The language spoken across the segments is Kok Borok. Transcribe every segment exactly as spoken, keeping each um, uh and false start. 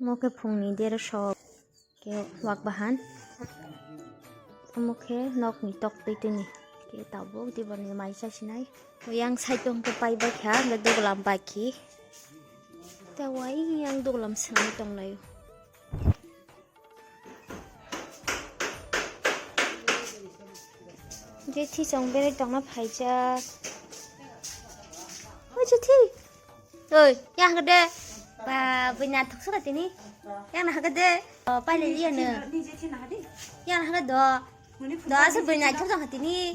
Omo khe phungni dera sok khe wak bahan. Omo khe nokni tok twi tini khe tabuk diborni mai chasinai. Yang side tong khe pai bai kha, hwnkhe duglam bai khi. Tei wai yang duglam swnamwi tonglaio. Jethi chong berai tongna phaijak. O Jethi. Oi, yang hwnkhe de. Ba, bwina thuksa ka tini. Yang na hwnkhe de. O, paile liya no. Yang na hwnkhe do. Do asa bwina thuksa ka tini.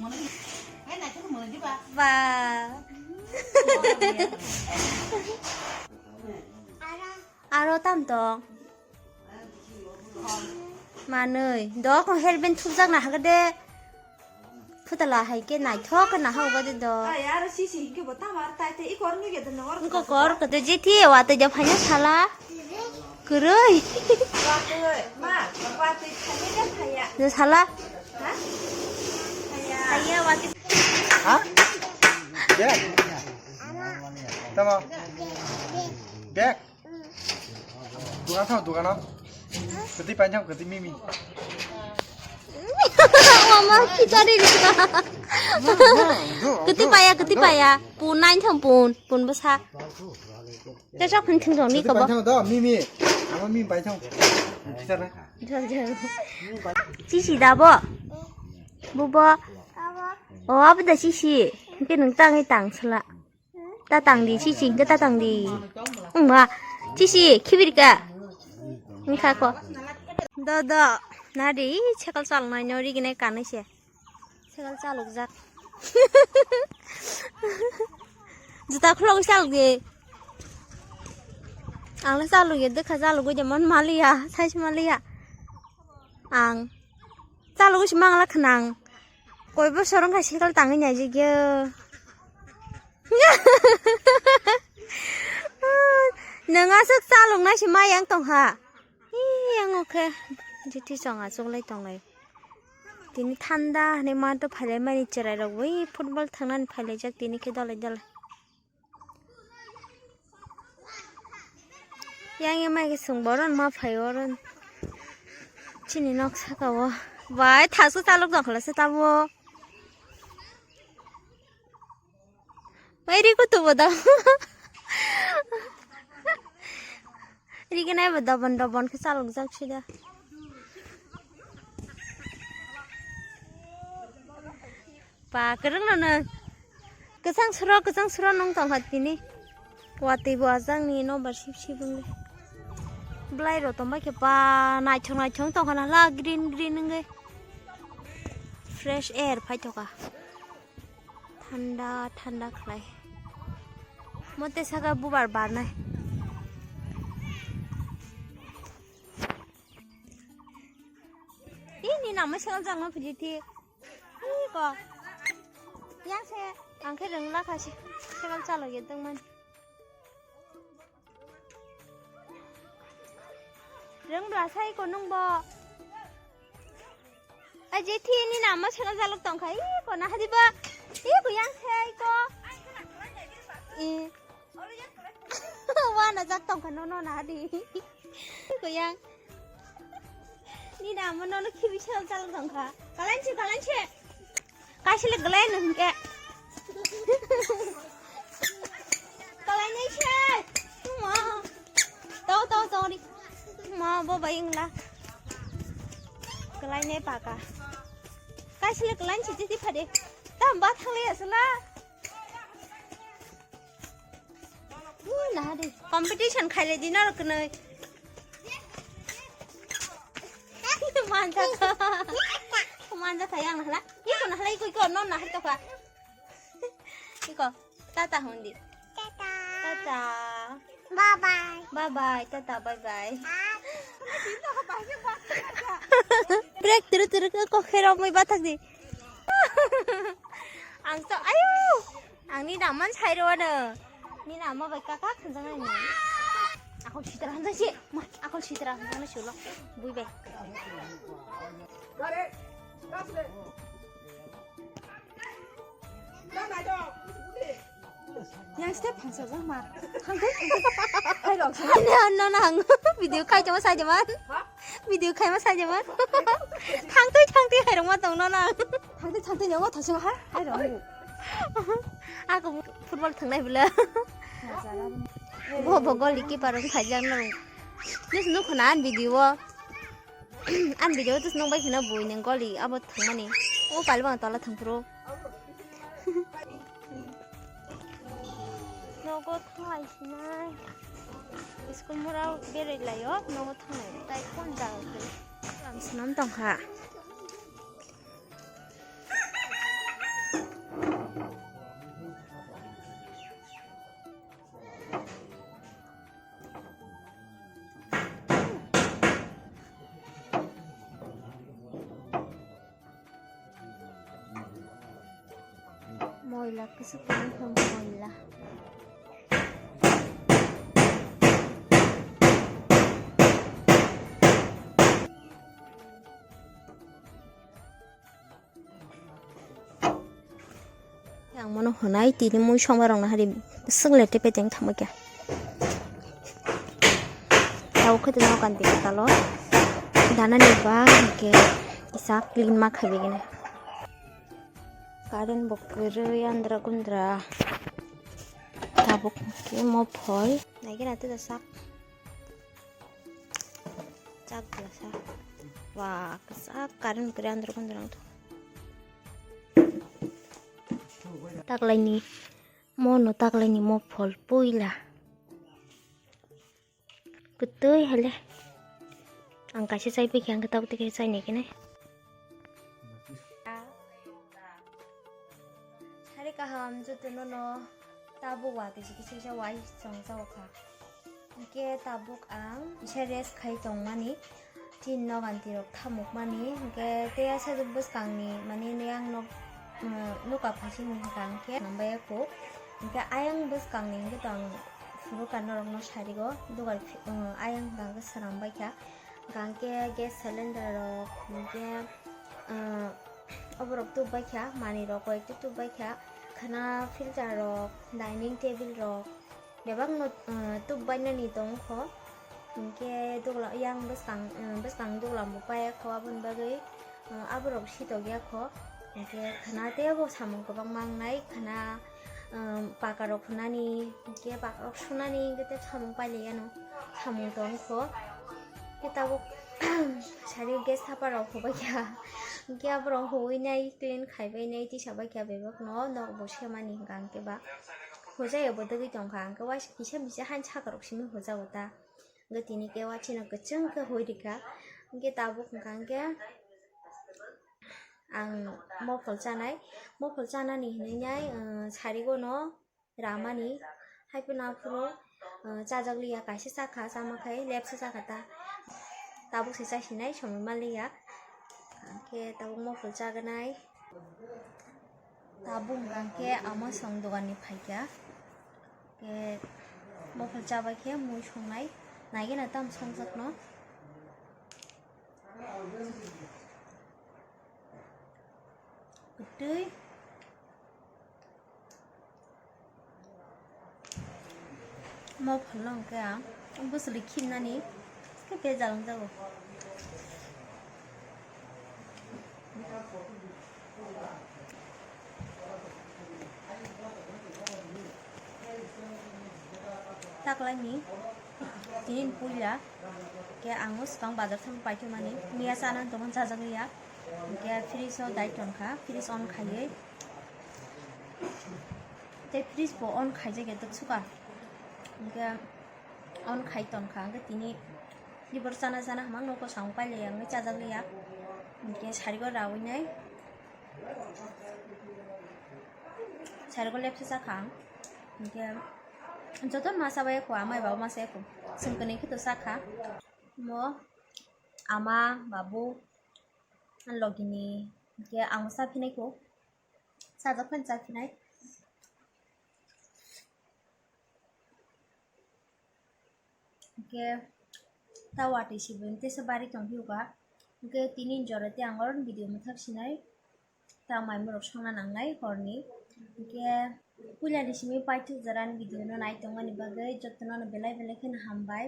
Ba. Aro tam tong. Manwi, dok helmet thupjak na hagade. Phutala hai khe naithok khe naha uga de do. Ai, aro sisi hinkhe bo tamo ar tai tai i kor nui ge dono or. Wngkha kor khe de jethi watwi de phaina sala. Kwrwi. Watwi, ma, watwi phaina de phaya. De sala. Ha? Phaya. Phaya watwi. Ha? Bag? Tamo? Bag? Dukan thang, dukan o. Kwtwi paithang, kwtwi mimi. Mama, kichari ni. Kwtwi paya, kwtwi paya. Pun nine thang pun, pun bwsa. Te sok hin thing rong ni kwtwi kobo. Paithang do, mimi. Ama mimi paithang. Kichar na. Sisi da bo. Bubo. O, abo da sisi. Ke nung tang i tang sala. Ta tang di, chichi, ta tang di. Wngma, chichi, khibir ka. Wngkha ko. Do, do, nari, sekal chalnai no riginai kanwi se. Sekal chaluk jak. Juta khulok chaluk di. Ang le chaluk ya, dekha chaluk ya, mon maliya, size maliya. Ang. Chalok se mangla khnang. Koi bosor wngkha cycle tangwi naijak ya. Nwng aswk chalok nai se ma yang tongkha. Ih, yang o khe. Jiti chong achuklai tonglai. Tini thanda hwnwi ma to phailai mani cherai rok bai football thangnani phailaijak tini khe dolai dolai. Yang yang mai sung boron ma phai oron. Chini nok saka o. Bai thasu chalok dong khala se tabo. Bai ri kutu bo dong. Ri gwnai bo dobon dobon khe chalok jak sida. Ba, kwrwng no nw. Kwchang suro, kwchang suro nung tongkha tini. Watwi bo ajak ni no ba sip sip wngwi. Bwlai rok tongbai khe ba naithok naithok tongkha na hla green green wngwi. Fresh air phaithoka. Thanda thanda khlai. Mote saka bubar barnai. Ini nama sel jang ma philiti. Ih, ko. Yang se, ang khe rwng lakha se, sekal chalo ye tongmani. Rwng bla sai ko nung bo. Ai, je thi ni nama sekal jalok tong kha. Ih, ko na hadi ba. Ih, ko yang se ai ko. Ih. Wana jak tong kha, no, no, na hadi. Ko yang. Ni na mo no no khibi sal sal tong kha. Kalanchi, kalanchi. Kaisile galai no hingke. Kalai nai se. Ma. Tau, tau, tau ri. Ma, bo bai ingla. Kalai nai paka. Kaisile kalanchi titi phade. Tam ba thangle asla. Ih, naha di. Competition khaile di norok kwnwi. Manjakha. Manjakha yang nahala. Iko nahala iko iko non nahar tokha. Iko. Tata hundi. Tata. Tata. Bye bye. Bye bye. Tata bye bye. Break turu turu ko khera mui bathak di. Ang to ayo. Ang ni daman sai ro ano. Ni nama bai kaka khanjang ni. Akol sitra hanjang si. Ma, akol sitra hanjang ni sulo. Bui bai. Yang step phangsa jak ma. Thangtwi, thangtwi. Hai rok sa. Ani ano nang video khai tongma sai jaman. Video khai ma sai jaman. Thangtwi, thangtwi hai rok ma tong no nang. Thangtwi, thangtwi nang ma thosong ha. Hai rok. Ako football thangnai bela. Bo bo goal keeper wng khaijak nang. Just nukho na an video o. An video just nung bai khina bui nang goal abo thangmani. O palbang tola thangphuru. Nogo thanglai sinai. School mura berai laio, nogo thanglai. Tai kon jaga khe? Lam swnam tongkha. Moila kwswk kwrwi khe moila. Ang mono hwnai tini mui songma rok nahari bwswk lete peteng thangma khe. Tao khe tini o kanti kwtalo danani ba hwnkhe kisa clean ma khaibegini. Current bo kwrwi andra gundra tabuk hwnkhe mo phol naigena tei sak. Chak glasa. Wah, kwchak current kwrwi andro kondro wngtho. Taklaini, mono taklaini mo phol puila. Kwtwi hale. Ang kaisa chai pikha, ang tabuk tikhe chai nai khe nai. Sari kaham jotono no tabuk watwi se kisa kisa wai chongjao kha. Hwnkhe tabuk ang kisa rest khai tongmani, tin noganti rok thamukmani, hwnkhe tei asajwk bwskangni mani yang nok, uh, nuka phaisingni hwnkha hwnkhe nambai ya kho. Hwnkhe ayang bwskangni hwnkhe tong phuru ka norokno sarigo dugar phi-, uh, ayang hwnkha hwnkhe swnam baikha. Hwnkhe gas cylinder rok, hwnkhe, ah, oborok tubbaikha, manwirok koi ekta tubbaikha, khwna filter rok, dining table rok, bebakno, ah, tubbainani tongkho. Hwnkhe dugla-, yang bwskang, ah, bwskang duglam bo paiyakho, aboni bagwi, ah, aborok sitokya kho. Hwnkhe khwna teibo samung kwbangma wngnai, khwna, um, paka rok phunani, hwnkhe paka rok sunani, hwnkhe tei samung pailaiya no, samung tongkho. Hwnkhe tabuk sari gas thapa rok hubaikha, hwnkhe aborok huinai clean khaibainai tisa baikha bebakno, nok bo semani hwnkha hwnkhe ba hujaio bo dogwi tongkha, hwnkhe waisa kisa misa haini saka rok simi hujago ta, hwnkhe tini khe waisano kwchwng khe hui rikha, hwnkhe tabuk hwnkha hwnkhe. Ang mopol chanai, mopol chanani hinwi nai, uh, sarigo no ramani, hai phano aphuru, uh, chajak liya, kaisa chakha, chama khai lepsa chakha ta, tabuk se chasinai somoi manliya, hwnkhe tabuk mopol chaganai, tabuk hwnkha khe ama song dogan ni phaikha, khe mopol chabai khe mui songnai, naigena tam songjakno. Kwtwi. Mo phalno hwnkhe ang bwswlwi khimnani khe bejal wngjago. Taklaini tini puila khe ang swkang bazar thangwi paithakmani miya chana tongmani chajak liya, hwnkhe fridge o dai tongkha, fridge on khaiwi tei fridge bo on khaijak ya twk suka, hwnkhe on khai tongkha, hwnkhe tini ibor chana chana hwnba nokosong pailaiya wngwi chajak liya, hwnkhe sarigo rawinai. Sarigo lepsa chakha ang. Hwnkhe joto masa bai kho, amai baba masa kho. Chwng kwnwi khe to chakha. Mo ama, babu, logini, hwnkhe ang chaphinai kho. Chajak phano chaphinai. Hwnkhe ta watwi sibini teisa bari tongphiyokha. Hwnkhe tini jora tei ang oro video mwthak sinai. Ta maimurok songna nangnai horni. Hwnkhe Puila ni simi paithak jora ni video no nai tongmani bagwi jotono no belai belai kheno hambai.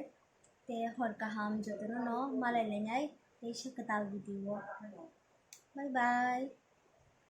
Te hor kaham jotono no malai lainai teisa kwtal video o. Bye bye.